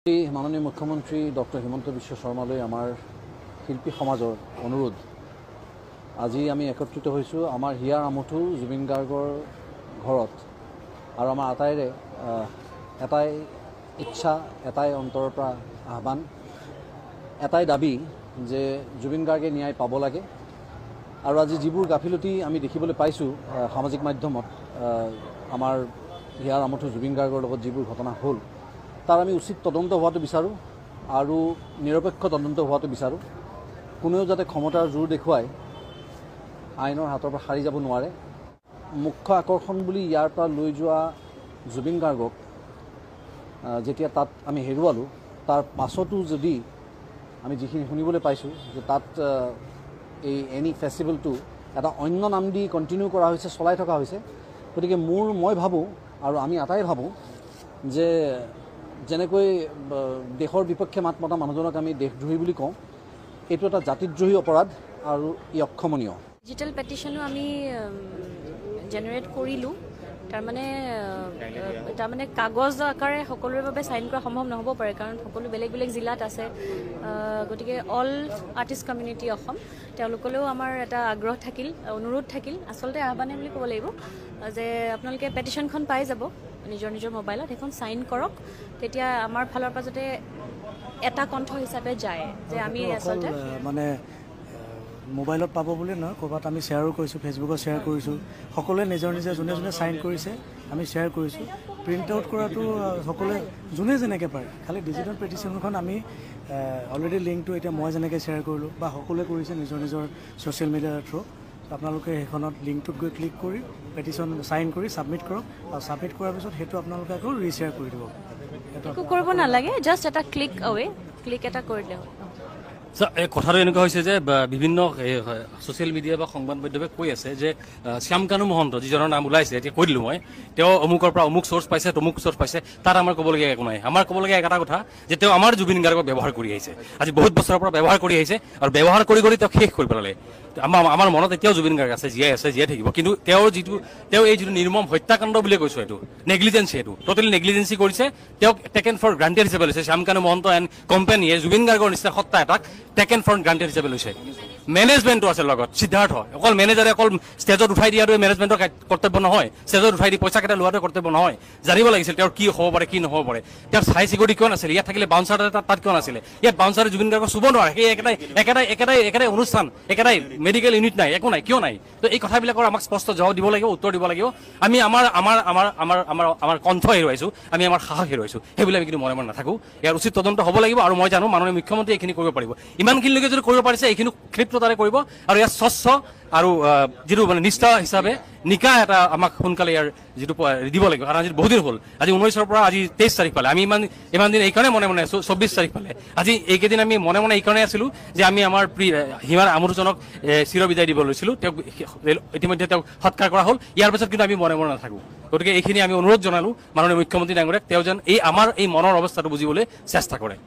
মাননীয় মুখ্যমন্ত্ৰী ডক্টৰ হিমন্ত বিশ্ব শৰ্মালৈ আমাৰ শিল্পী সমাজৰ অনুৰোধ। আজি আমি একত্ৰিত হৈছোঁ আমাৰ হিয়াৰ আমঠু জুবিন গাৰ্গৰ ঘৰত আৰু আমাৰ আটাইৰে এটাই ইচ্ছা, এটাই অন্তৰৰ পৰা আহ্বান, এটাই দাবী যে জুবিন গাৰ্গে ন্যায় পাব লাগে। আৰু আজি যিবোৰ গাফিলতি আমি দেখিবলৈ পাইছোঁ সামাজিক মাধ্যমত, আমাৰ হিয়াৰ আমঠু জুবিন গাৰ্গৰ লগত যিবোৰ ঘটনা হ'ল তাৰ আমি উচিত তদন্ত হোৱাটো বিচাৰোঁ আৰু নিৰপেক্ষ তদন্ত হোৱাটো বিচাৰোঁ। কোনেও যাতে ক্ষমতাৰ জোৰ দেখুৱাই আইনৰ হাতৰ পৰা সাৰি যাব নোৱাৰে। মুখ্য আকৰ্ষণ বুলি ইয়াৰ পৰা লৈ যোৱা জুবিন গাৰ্গক যেতিয়া তাত আমি হেৰুৱালোঁ, তাৰ পাছতো যদি আমি যিখিনি শুনিবলৈ পাইছোঁ যে তাত এই এনি ফেষ্টিভেলটো এটা অন্য নাম দি কণ্টিনিউ কৰা হৈছে, চলাই থকা হৈছে। গতিকে মই ভাবোঁ আৰু আমি আটাই ভাবোঁ যে যেনেকৈ দেশৰ বিপক্ষে মাত মতা মানুহজনক আমি দেশদ্ৰোহী বুলি কওঁ, এইটো এটা জাতিদ্ৰোহী অপৰাধ আৰু ই অক্ষমনীয়। ডিজিটেল পেটিশ্যনো আমি জেনেৰেট কৰিলোঁ, তাৰমানে কাগজ আকাৰে সকলোৰে বাবে চাইন কৰা সম্ভৱ নহ'ব পাৰে, কাৰণ সকলো বেলেগ বেলেগ জিলাত আছে। গতিকে অল আৰ্টিষ্ট কমিউনিটি অসম, তেওঁলোকলৈও আমাৰ এটা আগ্ৰহ থাকিল, অনুৰোধ থাকিল, আচলতে আহ্বানে বুলি ক'ব লাগিব যে আপোনালোকে পেটিশ্যনখন পাই যাব নিজৰ নিজৰ মোবাইলত, সেইখন চাইন কৰক, তেতিয়া আমাৰ ফালৰ পৰা যাতে এটা কণ্ঠ হিচাপে যায় যে আমি আচলতে মানে মোবাইলত পাব বুলি নহয়, ক'ৰবাত আমি শ্বেয়াৰো কৰিছোঁ, ফেচবুকত শ্বেয়াৰ কৰিছোঁ, সকলোৱে নিজৰ নিজে যোনে যোনে চাইন কৰিছে আমি শ্বেয়াৰ কৰিছোঁ। প্ৰিণ্ট আউট কৰাটো সকলোৱে যোনে যেনেকৈ পাৰে, খালি ডিজিটেল পেটিশ্যনখন আমি অলৰেডি লিংকটো এতিয়া মই যেনেকৈ শ্বেয়াৰ কৰিলোঁ বা সকলোৱে কৰিছে নিজৰ নিজৰ ছ'চিয়েল মিডিয়াৰ থ্ৰু, আপোনালোকে সেইখনত লিংকটোত গৈ ক্লিক কৰি পেটিশ্যন চাইন কৰি ছাবমিট কৰক আৰু ছাবমিট কৰাৰ পিছত সেইটো আপোনালোকে আকৌ ৰিশ্বেয়াৰ কৰি দিব। একো কৰিব নালাগে, জাষ্ট এটা ক্লিক আৱে, ক্লিক এটা কৰি দিলে হ'ল। এই কথাটো এনেকুৱা হৈছে যে বিভিন্ন ছ'চিয়েল মিডিয়া বা সংবাদ মাধ্যমে কৈ আছে যে শ্যামকানু মহন্ত যিজনৰ নাম ওলাইছে, এতিয়া কৈ দিলোঁ মই, তেওঁ অমুকৰ পৰা অমুক চ'ৰ্চ পাইছে, তমুক চ'ৰ্চ পাইছে, তাত আমাৰ ক'বলগীয়া একো নাই। আমাৰ ক'বলগীয়া এটা কথা যে তেওঁ আমাৰ জুবিন গাৰ্গক ব্যৱহাৰ কৰি আহিছে, আজি বহুত বছৰৰ পৰা ব্যৱহাৰ কৰি আহিছে আৰু ব্যৱহাৰ কৰি কৰি তেওঁক শেষ কৰি পেলালে। আমাৰ মনত এতিয়াও জুবিন গাৰ্গ আছে, জীয়াই আছে, জীয়াই থাকিব। কিন্তু তেওঁ এই যিটো নিৰ্মম হত্যাকাণ্ড বুলি কৈছোঁ, এইটো নেগলিজেঞ্চি, এইটো ট'টেলি নেগলিজেঞ্চি কৰিছে। তেওঁক টেকেন ফৰ গ্ৰাণ্টেড হিচাপে লৈছে। শ্যামকানু মহন্ত এণ্ড কোম্পানীয়ে জুবিন গাৰ্গৰ নিচিনা সত্তা এটাক টেকেন ফৰ গ্ৰাণ্টেড হিচাপে লৈছে। মেনেজমেণ্টো আছে লগত, সিদ্ধাৰ্থ, অকল মেনেজাৰে অকল ষ্টেজত উঠাই দিয়াটোৱে মেনেজমেণ্টৰ কৰ্তব্য নহয়, ষ্টেজত উঠাই দি পইচাকেইটা লোৱাটোৱে কৰ্তব্য নহয়। জানিব লাগিছিল তেওঁৰ কি হ'ব পাৰে কি নহ'ব পাৰে। তেওঁৰ হাই চিকিউৰিটি কিয় নাছিলে? ইয়াত থাকিলে বাউন্সাৰ তাত কিয় নাছিলে? ইয়াত বাউন্সাৰে জুবিন গাৰ্গক চুব নোৱাৰে। সেই একেটাই একেটাই একেটাই একেটাই অনুষ্ঠান, একেটাই মেডিকেল ইউনিট নাই, একো নাই, কিয় নাই? তো এই কথাবিলাকৰ আমাক স্পষ্ট জবাব দিব লাগিব, উত্তৰ দিব লাগিব। আমি আমাৰ আমাৰ আমাৰ আমাৰ আমাৰ আমাৰ কণ্ঠ হেৰুৱাইছোঁ, আমি আমাৰ সাহস হেৰুৱাইছোঁ, সেইবিলাক আমি কিন্তু মনে মনে নাথাকোঁ। ইয়াৰ উচিত তদন্ত হ'ব লাগিব আৰু মই জানো মাননীয় মুখ্যমন্ত্ৰীয়ে এইখিনি কৰিব পাৰিব। ইমানখিনিলৈকে যদি কৰিব পাৰিছে, এইখিনি ক্ষিপ্ৰতাৰে কৰিব আৰু ইয়াৰ স্বচ্ছ আৰু যিটো মানে নিষ্ঠা হিচাপে নিকা এটা আমাক সোনকালে ইয়াৰ যিটো দিব লাগিব। কাৰণ আজি বহুদিন হ'ল, আজি 19ৰ পৰা আজি 23 তাৰিখ পালে। আমি ইমান দিন এইকাৰণে মনে মনে আছোঁ, 24 তাৰিখ পালে। আজি এইকেইদিন আমি মনে মনে এইকাৰণে আছিলোঁ যে আমি আমাৰ হিমাৰ আমোদজনক চিৰবিদায় দিব লৈছিলোঁ। তেওঁক ইতিমধ্যে তেওঁক সৎকাৰ কৰা হ'ল। ইয়াৰ পিছত কিন্তু আমি মনে মনে নাথাকোঁ। গতিকে এইখিনি আমি অনুৰোধ জনালোঁ মাননীয় মুখ্যমন্ত্ৰী ডাঙৰীয়াক, তেওঁ যেন এই আমাৰ এই মনৰ অৱস্থাটো বুজিবলৈ চেষ্টা কৰে।